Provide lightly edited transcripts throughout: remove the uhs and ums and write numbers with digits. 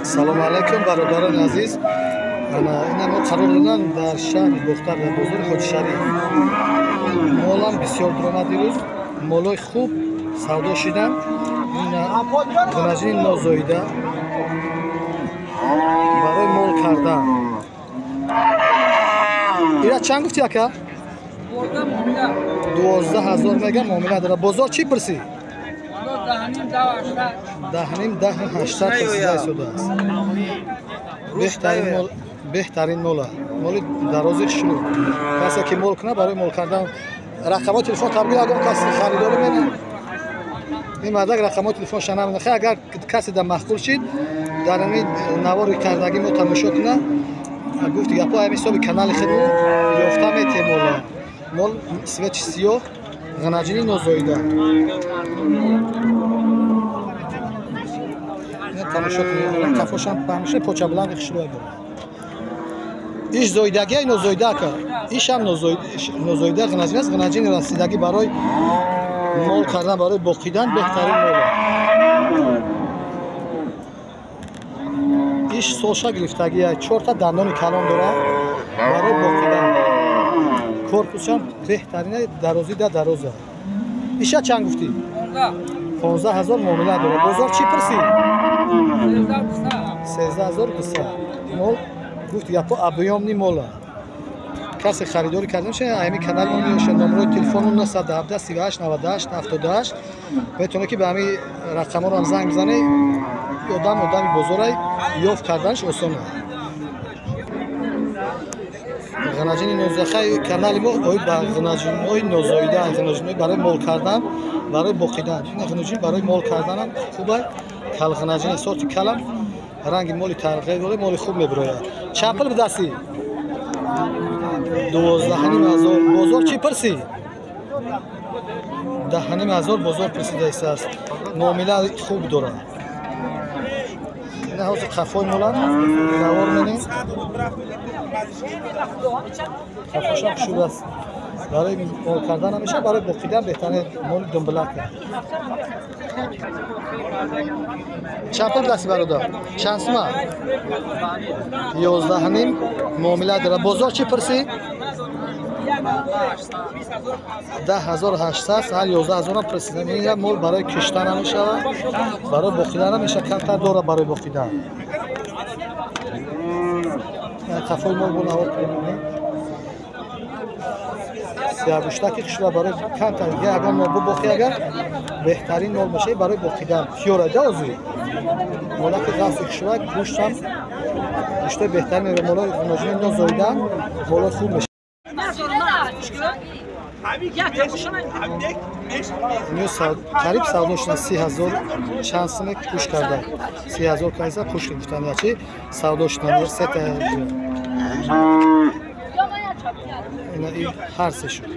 Салому алайкум, бародарони азиз. Ина мо қарор додам дар шаҳри Бохтар, дар бозори Ҳоҷи Шариф. Молам бисёр дуромад дирӯз, молои хуб савдо шиданд. Ина ғунаҷини нозоида барои мол кардан. Ира чанд гуфти, ака? 12 000 мега, муомила дора. Бозор чӣ пурсӣ? Даҳним, даҳу ҳаштсад пурсида истодааст. Беҳтарин мол, беҳтарин мола, моли дарози хушрӯ. Касе ки мол кунад, барои мол кардан рақамҳои телефон табгӯ, ягон кас харидорӣ мене. Ин мардак рақамҳои телефонша намена. Хай, агар касе дар маъқул шид, дар ҳамин навори кардагӣ мо тамошо кунад, гуфти гапҳо, ҳамин ҳисоби канали худмон ёфта метем мола. Мол свети сиёҳ, ғанаҷини нозоида. Тамошо кунед, қафошам ҳамеша почабланди хушрӯя дорад. Иш зоидагия, нозоида, ака? Ишам нозоида, ғанаҷин аст, ғанаҷини расидагӣ, барои мол кардан, барои боқидан беҳтарин мола. Иш солша гирифтагия, чорта дандони калон дорад, барои боқидан. Корпусшам беҳтарина, дарозӣ да дароза. Иша чанд гуфтӣ? 15 000, муомила дорад. Бозор чӣ пурсӣ? 13 200. Мол, гуфти гапҳо, объёмный мола. Касе харидорӣ карда меша, ҳами канали мо меоша. Номерои телефону 917 38 98 78. Метавонед ки ба ҳами рақамҳоро ҳам занг бизанед. Одам одами бозорай, ёфт карданаш осон. Ғанаҷини нозахай. Канали мо оид ба ғанаҷинҳои нозоида, ғанаҷинҳои барои мол кардан, барои боқидан. Ин ғанаҷин барои мол карданам хубай. Калғанаҷини сорти калам, ранги моли тарғиб дорад, моли хуб мебирояд. Чанд пул бидастӣ? 12 500. Бозор чӣ пурсӣ? 10 500 бозор пурсида истааст, муомила хуб дорад. Ина ҳозир қафои молам навор менем. Қафошам хушуд аст, барои мол кардан ҳамеша, барои боқидан беҳтарин моли думбилака. Чанд пул дасти, бародар? Чанд сума? 11,5, муомила дорад. Бозор чӣ пурсӣ? 10 800. Ҳар 11 000-ам пурсидам. Ин як мол барои киштан ҳам мешавад, барои боқидан ҳам мешавад, камтар дорад барои боқидан. Қафои мол бо навор кунем. Сияҳгӯштаки хушра, барои камтар ягон мол бубоқӣ, агар беҳтарин мол мешавад барои боқидан. Тиёра даозӣ молаки ғафси хушра, гӯштам гӯштои беҳтарин мева. Молои ғуноҷини нозоидан молои хуб мешавад. Қариб савдо шуда, 30 000 чанд суме пӯш карда, 30 000 кайса пӯш гуфтан, ячи савдо шуда сета. Ина ҳар се шуд.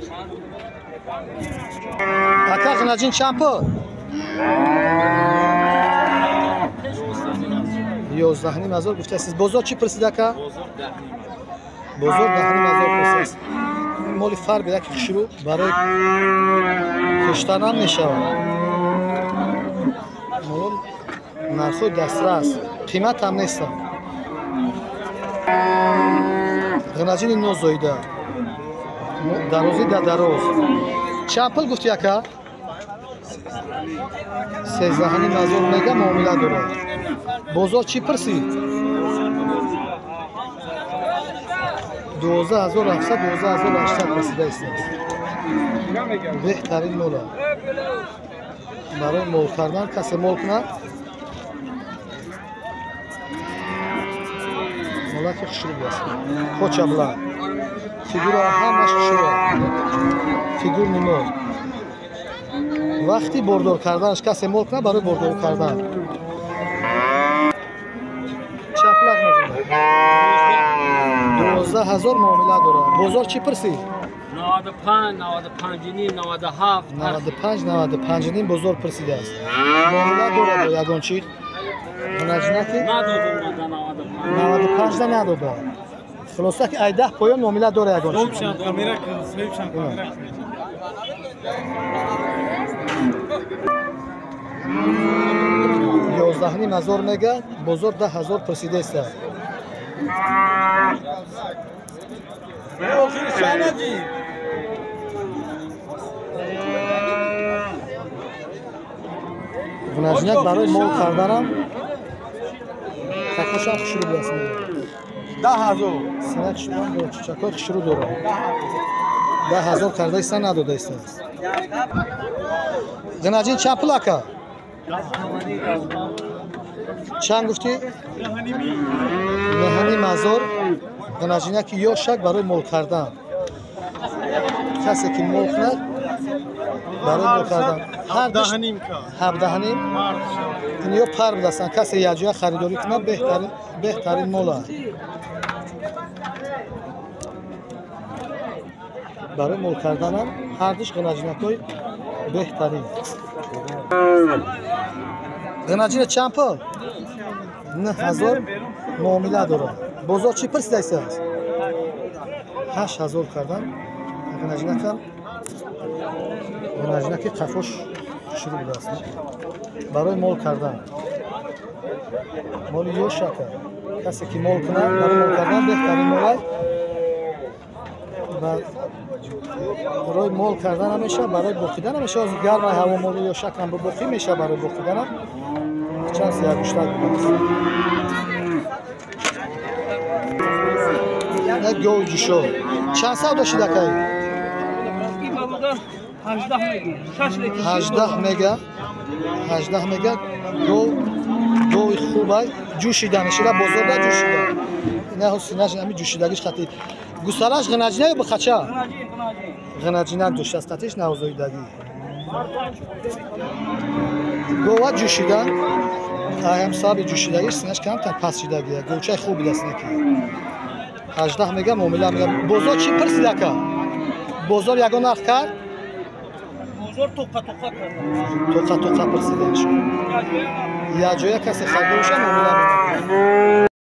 Ака, ғинаҷин чанд пул? 11 500 гуфтасиз. Бозор чӣ пурсид, ака? Бозор 10 500 пурсидааст. Моли фарби яки хушрӯ, барои куштанам мешавад. Моло нархҳои дастрас, қимат ҳам нестанд. Ғинаҷини нозоида, дарозӣ да дароз. Чанд пул гуфти, ака? 13 500 мега, муомила дорад. Бозор чӣ пурсид? 12 700, 12 800 пурсида истааст. Беҳтарин мола барои мол кардан. Касе мол кунад, молаки хушрӯ аст, поча буланд, фигура ҳамаш хушрӯ, фигурный мол. Вақти бордор карданаш, касе мол кунад, барои бордор кардан. Чанд пул? 12 000, муомила дорад. Бозор чӣ пурсид? 95, 95 ним, 97. 95, 95,5 бозор пурсидааст, муомила дорад. Ягон чӣ наҷнаки? Надодум, 95. 95 да надода. Хулоса ки ай 10 поён муомила дора ягон чӣ. Камера, соҳибшан камера. 11,5 ҳазор мега, бозор 10 ҳазор пурсидааст. Ғинаҷинак барои мол карданам какошам хушрӯ будааст. 10 ҳазор. Синак шумон дорад, чучакҳои хушрӯ дорад. 10 ҳазор кардаиста надодаистааст. Ғинаҷин чанд пул ака? Чанд гуфтӣ? 9,5 ҳазор. Ғинаҷинаки ёшак барои мол кардан. Касе ки мол кунад барои мол кардан. Ҳар 17,5. Ин ё пар будастанд. Касе якҷоя харидорӣ кунад беҳтарин мол аст. Барои мол карданам ҳардуш ғинаҷинакҳои беҳтарин. Ғинаҷина чанд пул? 9 ҳазор муомила дорад. Бозор чӣ пурсидааст? 8 ҳазор кардан. Ғинаҷинакам ғинаҷинаки қафош хушрӯ будааст. Барои мол кардан. Моли ёшака. Касе ки мол кунад барои мол кардан беҳтарин мол аст. Барои мол кардан ҳам мешавад, барои боқидан ҳам мешавад. Гармаи ҳаво моли ёшак ҳам боқӣ мешавад, барои боқидан ҳам чанд сиягӯштак будааст. Як гови ҷушо. Чанд сав дошти дакай? 18 мега. 18 мега. Гови хубай ҷӯшиданашира бозорда ҷӯшида. Ина ҳосинаш ҳами ҷӯшидагиш хати. Гусалаш ғинаҷина ё бихача? Ғинаҷинак доштааст қатиш навзоидагӣ. Гова ҷӯшида, ҳам сабаби ҷӯшидагиш синаш камтар паст шидагия. Говчаи хуб будааст неки. 18 мега муомила мега. Бозор чӣ пурсид ака? Бозор ягон нарх кард? Бозор тоқа тоқа кард. Тоқа тоқа пурсиданш. Якҷоя касе харидор шуда муомила мекунад.